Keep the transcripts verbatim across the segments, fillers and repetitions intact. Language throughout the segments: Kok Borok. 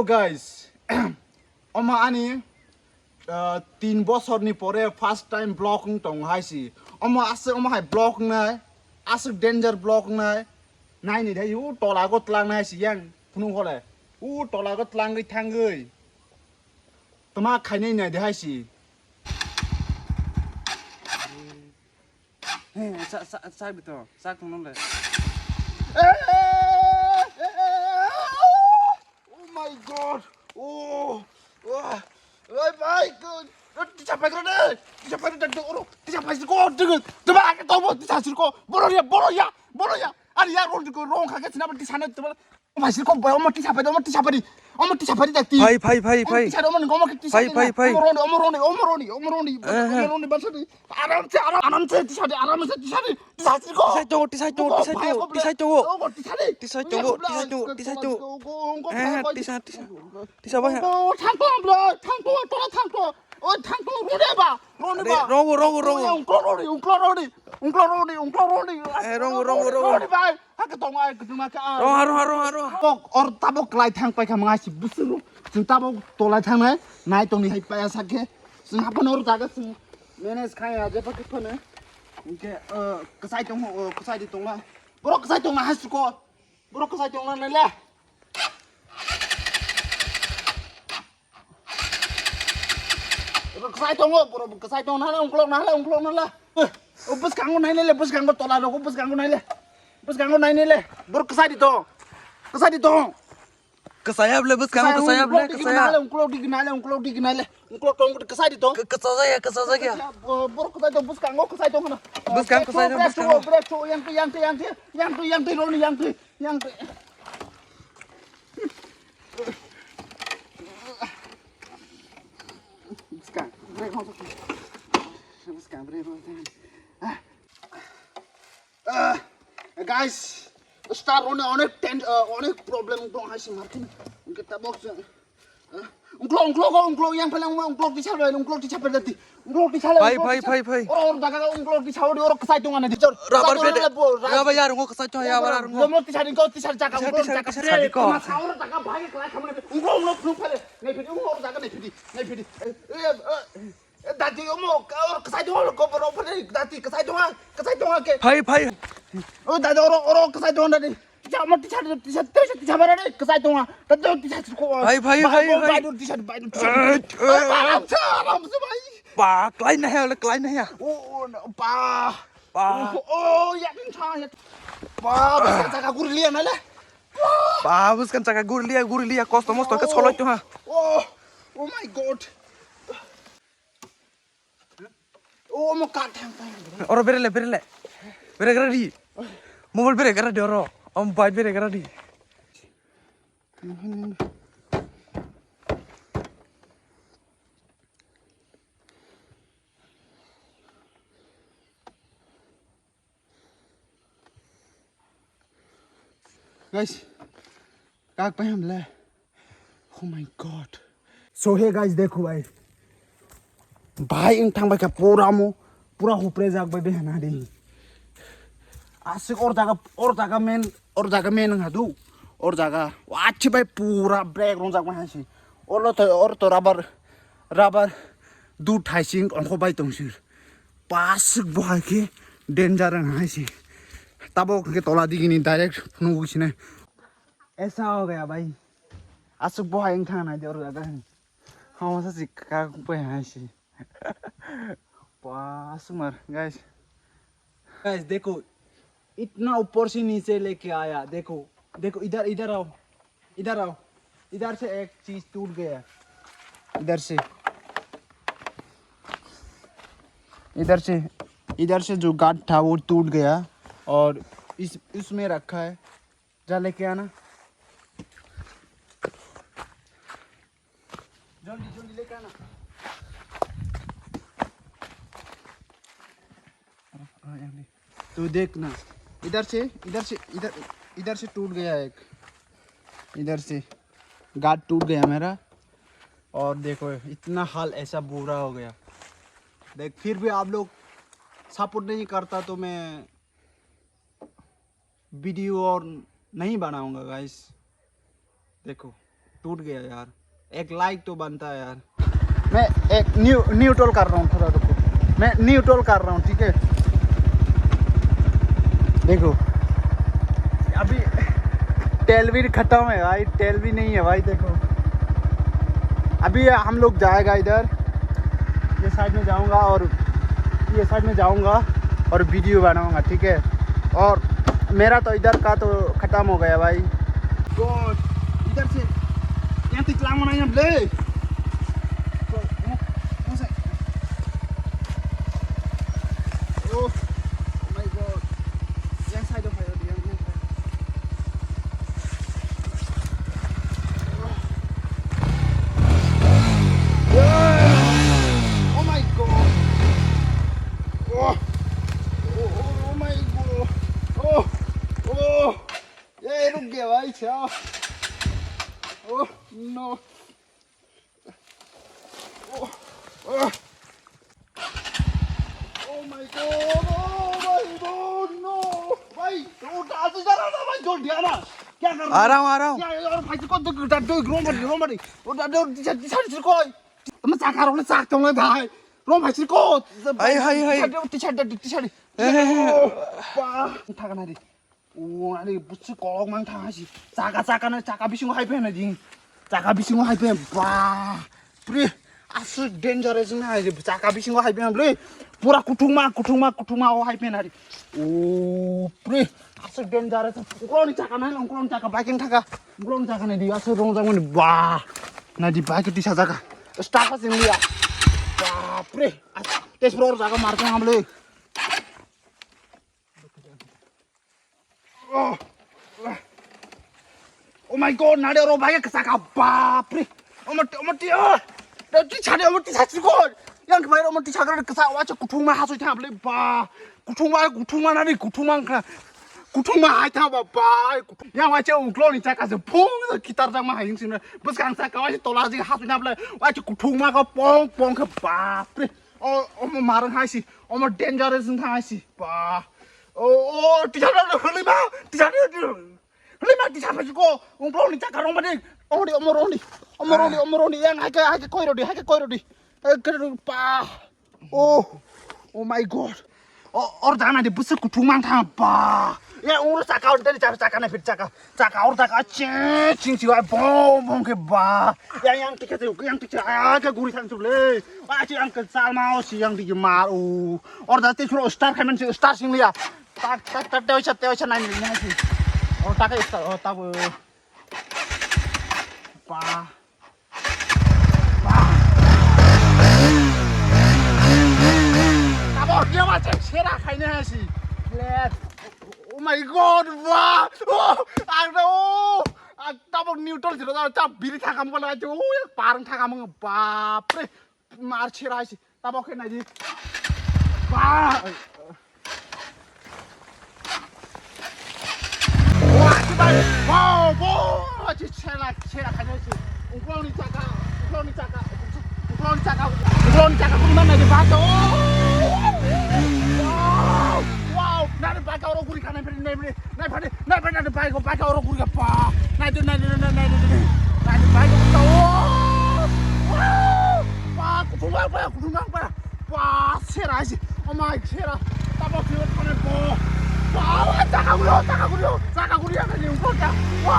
Guys, omo ani, uh, tin bosorni pore first time vlog wng tong hai si. Omo aswk omo hai vlog wngnai, aswk danger vlog wngnai. Naini dai u tola go tlang nai si yang phunu hole. U tola go tlangwi thangwi. Tama khainai nai de hai si. He, sa, sa, sa bito, sa kung nong le. Oh my God. Oh. Oh. Oh my God. Tisa pai kro de. Tisa pai de oro. Tisa pai ko de. Tama ke to tisa sir ko. Boro ya, boro ya, boro ya. Ari ya ro ko ro kha ke sina tisa na to. Omo sir ko, omo tisa pai, omo tisa pai, omo tisa pai dakti. Phai, phai, phai, phai. Omo tisa, omo, omo tisa. Phai, phai, phai. Omo roni, omo roni, omo roni, omo roni, omo roni, eh, eh, omo roni, basa di. Aram se, aram, aram se tisa di, aram se tisa di. Tisa sir ko. Tisai tongo, tisai tongo, tisai tongo, tisai tongo. Omo tisa di. Tisai tongo, tisai tongo, tisai tongo. Omo, omo, omo, eh, omo, tisa, tisa. Tisa bai. Oh, thangko, bro, thangko, tola thangko. Oh, thangko, rode ba, rode ba. Rongo, rongo, rongo. Ungklo roni, ungklo roni, ungklo roni, ungklo roni. Eh, rongo, rongo, rongo. Rode ba. Hake tongo ai kutuma ka. Roha, roha, roha, roha. Tok or tabok klai thang pai kha mangai si busuru. Chwng tabok tolai thangnai. Nai tongni hai paya sakhe. Chwng hapan or jaga chwng manage khai ya je pakhe phone. Inke, eh, kwchai tong, eh, kwchai di tongla. Borok kwchai tongna hasuko. Borok kwchai tongna nai le. Kwchai tongo, boro kwchai tong nahale ungklok nahale ungklok nahale. Eh, o bwskango nailele, bwskango tola rogo bwskango naile. Bwskango nainele. Boro kwchai di tong. Kwchai di tong. Kwchai able bwskango kwchai able kwchai. Nahale ungklok digi nahale ungklok digi nahale. Ungklok tong kwchai di tong. Kwchai ya kwchai ya. Boro kwchai tong bwskango kwchai tong hana. Bwskang kwchai tong bwskango. Brake to yang to yang to yang to yang to yang to roni yang to. Yang te. Bwskang, brake hon. Bwskang, brake hon. Ah. Ah, guys, start one onek ten, uh, onek problem dong hai si martin. Kita box. Ungklok, ungklok, ungklok, yang paling ungklok di sana, ungklok di sana berarti. Ungklok di sana. Pai, pai, pai, pai. Oro, oro daga ungklok di sana, oro kesai tungan di. Rubber band. Rubber ya, ungklok kesai tungan ya, rubber ungklok. Ungklok di sana, ungklok di sana jaga, ungklok di sana. Ungklok jaga bhagi kelai khamle. Ungklok, ungklok, ungklok pale. Nei phidi, ungklok jaga nei phidi, nei phidi. Eh, eh, eh, dadi omo, oro kesai tungan ko boro pale, dadi kesai tungan, kesai tungan ke. Pai, pai. Oh, dadi oro, oro kesai tungan dadi. Tisa, omo tisa, tisa, tisa, tisa bara de, kesai tonga. Tata tisa ko. Hai, hai, hai, hai. Bai dur tisa, bai dur tisa. Eh, eh. Aram sa, aram sa bai. Ba, klai na ya, klai na ya. Oh, oh, no, ba. Ba. Oh, oh, ya kin cha ya. Ba, bwskang chaka gurliya na le. Ba, bwskang chaka gurliya, gurliya, kosto mosto ke soloi to ha. Oh, oh my God. Oh, mo ka thang thang. Oro berele, berele. Beregra di. Mobile beregra di oro. Om bai beregra di. Guys, kak pai hamle. Oh my God. So hey guys, dekho bhai. Bhai, wng thang bai kha pura mo, pura hupre jak bai behna di. Aswk or jaga, or jaga main, or jaga main wng hadu. Or jaga, wachi bai pura brake rong jak bai hasi. Or lo to, or to rubber, rubber du thaising ongkho bai tong sir. Paswk bo hai khe danger wng hai se. Tabok hwnkhe tola digini direct phunuk gwi sinai. Aisa ho gaya bhai. Aswk bo hai wng thang nai de oro jaga. Hamo sa si ka pai hai se. Paswk mar guys. Guys, dekho. इतना ऊपर से नीचे लेके आया। देखो, देखो, इधर, इधर आओ, इधर आओ। इधर से एक चीज टूट गया, इधर से, इधर से, इधर से जो गार्ड था वो टूट गया और इस, इसमें रखा है। जा लेके आना, जल्दी जल्दी लेके आना। तो देखना, इधर से, इधर से, इधर, इधर से टूट गया एक, इधर से गार्ड टूट गया मेरा। और देखो, इतना हाल ऐसा बुरा हो गया। देख, फिर भी आप लोग सपोर्ट नहीं करता तो मैं वीडियो और नहीं बनाऊंगा गाइस। देखो, टूट गया यार, एक लाइक तो बनता है यार। मैं एक न्यू-, न्यूट्रल कर रहा हूँ, थोड़ा रुको, मैं न्यूट्रल कर रहा हूँ, ठीक है। देखो, अभी तेल भी खत्म है भाई, तेल भी नहीं है भाई। देखो, अभी हम लोग जाएगा इधर, ये साइड में जाऊंगा और ये साइड में जाऊंगा और वीडियो बनाऊंगा, ठीक है। और मेरा तो इधर का तो खत्म हो गया भाई। गॉड, इधर से यहाँ तक लांग मना यहाँ ले। Oh my God. Yang side of fire, yang, yang side. Oh my God. Oh. Oh, oh, oh my God. Oh. Oh. ये रुक गया भाई साहब। Oh no. Oh, oh. Oh my God, oh my God, no. भाई, उठा, तू जरा ना भाई, जल्दी आना। क्या कर रहा है? आ रहा हूँ, आ रहा हूँ। क्या यार, भाई को तो डर दो, रो मत, रो मत। वो डर दो, टीशर्ट, टीशर्ट, टीशर्ट कोई। तुम चाका रोने चाक तुम भाई। रो भाई को। Hi, hi, hi. T-shirt, T-shirt, T-shirt. ए, ए, ए। ओ, बा। उठा ना रे। O, ani bwswk kolok mang thang hai si. Chaka, chaka no, chaka bisingo hai phai na ding. Chaka bisingo hai phai, ba. Pre, aswk dangerous na hai, chaka bisingo hai phai na ble. Pura kuthungma, kuthungma, kuthungma o hai phai na ri. O, pre, aswk dangerous. Ukloni chaka na, ukloni chaka biking thaka. Ukloni chaka na di, aswk rong jang mani, ba. Na di bike tisa chaka. Start ha sing liya. Ba, pre. Tes pro jaga mar thang ble. Oh. Oh my God, nade oro bike kasa ka, bapre. Omo, omo ti, oh. Da ti chade, omo ti sa chikon. Yang kemai omo ti chakra kasa, wacha kuthungma hasoi thang ble, ba. Kuthungma, kuthungma nade, kuthungma kha. Kuthungma hai thang ba, ba. Yang wacha ukloni chaka se phung kitar jang ma hayung sina. Bus kang sa ka wacha tola jing hasoi na ble. Wacha kuthungma ka pong pong ka, bapre. Oh, omo marang hai si. Omo dangerous wng thang si. Ba. O, o, tisa da hwlwi ma. Tisa da hwlwi ma, tisa phaisi ko. Ong bro ni chaka rong bani. Omo di, omo rong di. Omo rong di, omo rong di. Yang hai ke, hai ke koi rodi, hai ke koi rodi. Hai ke rodi, pa. Oh. Oh my God. O, or jana di bwswk kuthung mang thang, ba. Ya, oro chaka, oro tani chaka, chaka na phir chaka. Chaka or chaka ching ching chiwai bong bong khe ba. Yang yang tikhe yang tikhe a khe guri thang chuble. Ba chi ang ke salma o si yang digi mar o. Or da te churo star khamen si star sing liya. Tak tak tak te oisa te oisa nai ni nai si. Or ta ke star o ta bo. Ba. Tabok dia macam sera khaina si. Let. Oh my God, wah. Oh, ang na, oh. Ang tabok neutral jero ta biri thakam ko na jo. Oh, yang parang thakam, bapre. Mar sera si. Tabok khe nai di. Ba. Wah, chibai. Wow, bo. Chi sela, sela khaina si. Ukloni chaka, ukloni chaka, ukloni chaka, ukloni chaka kuni mana di bato. Wow, wow. Nani baka oro guri khana peri, peri. Nai phade, nai phade, nai phade, bike, bike oro guri pa. Nai de, nai de, nai de, nai de, nai de. Nai de bike oro. Wow. Pa, kuthuma pa, kuthuma pa. Pa, sera si. Oh my, sera. Tabo si phane bo. Pa, wa, taka guri, taka guri, taka guri ya kani uko ta. Wa,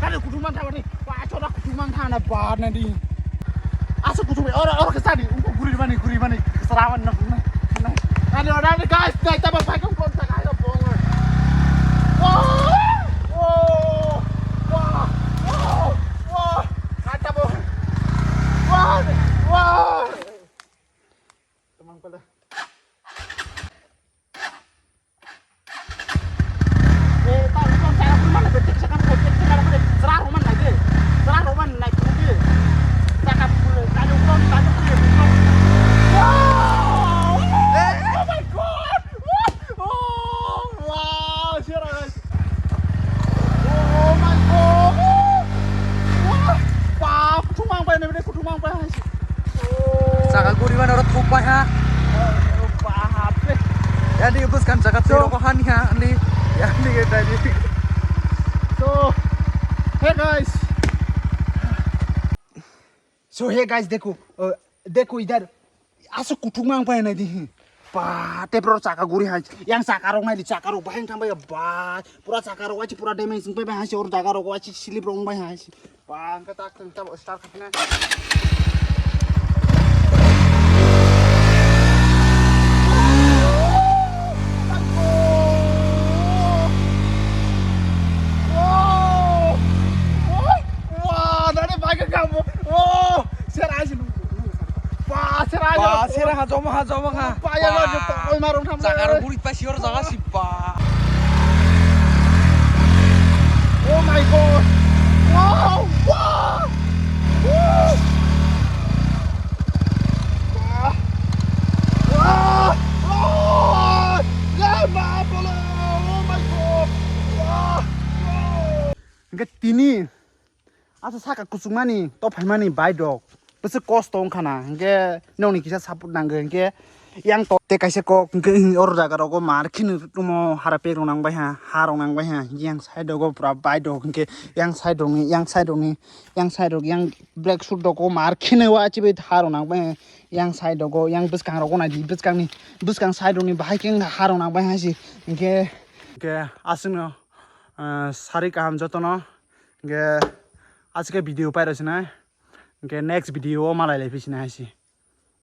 kani kuthuma ta ni. Wa, chora kuthuma ta na ba na di. Asa kuthuma, ora, ora ke sadi, uko guri mani, guri mani. Serawan na, na, na. Nani, nani, guys, dai tabo bike oro taka ayo bo. Wah! Wah! Wah! Wah! Wah! Kata bo. Wah! Wah! Teman pala. Eh, tak, tak, tak, tak, mana betik sekarang, betik sekarang, mana? Serah rumah lagi. Serah rumah naik lagi. Cakap dulu, tadi ulang, tadi ulang. Wow! Oh my God! Oh, wow, serious. Oh my God. Wah, pa, kuthumang pa ini, kuthumang pa. Oh. Saka guri mana orang tupai ha. Oh, pa, apa? Ya di bus kan saka tiro ko han ha ni. Ya di kita di. So, hey guys. To he guys, dekho, uh, dekho idhar, aswk kuthukma ang pai nai di. Ba, te bro chaka guri hai. Yang chaka rok nai di, chaka rok bahai thang bai ba. Pura chaka rok wachi pura damage wng pai bai hai se or jaga rok wachi slip rok wng bai hai se. Ba, ang ka tak tang tab start khapna. Wah, tadi pakai kamu. Oh, sera aja lu. Wah, sera aja. Ba, sera ha joma ha joma ha. Paya lo je tokol marung tham. Jaga ro guri pa sior jaga si ba. Oh my God. Wow, wow. Woo. Wah. Wah. Wah. Ya, ba, bolo. Oh my God. Wah. Wah. Hingke tini asa saka kuchukmani to phaimani bike rok bwswk kosto wngkha na, hingke nokni kisa support nango, hingke yang to te kaisa kok hingke oro jaga rogo mar kheno tumo hara pek rok nang bai ha, ha rok nang bai ha, yang side rogo pura bike rok hingke yang side rok ni, yang side rok ni, yang side rok yang black suit rogo mar kheno wa chibai ha rok nang bai ha, yang side rogo yang bwskang rogo nai di bwskang ni bwskang side rok ni bahai khe ha rok nang bai ha si hingke, hingke aswk no. Ah, sari kaham jotono. Hingke aswk khe video pairok sinai. Hingke next video o malai lai phi sinai hai se.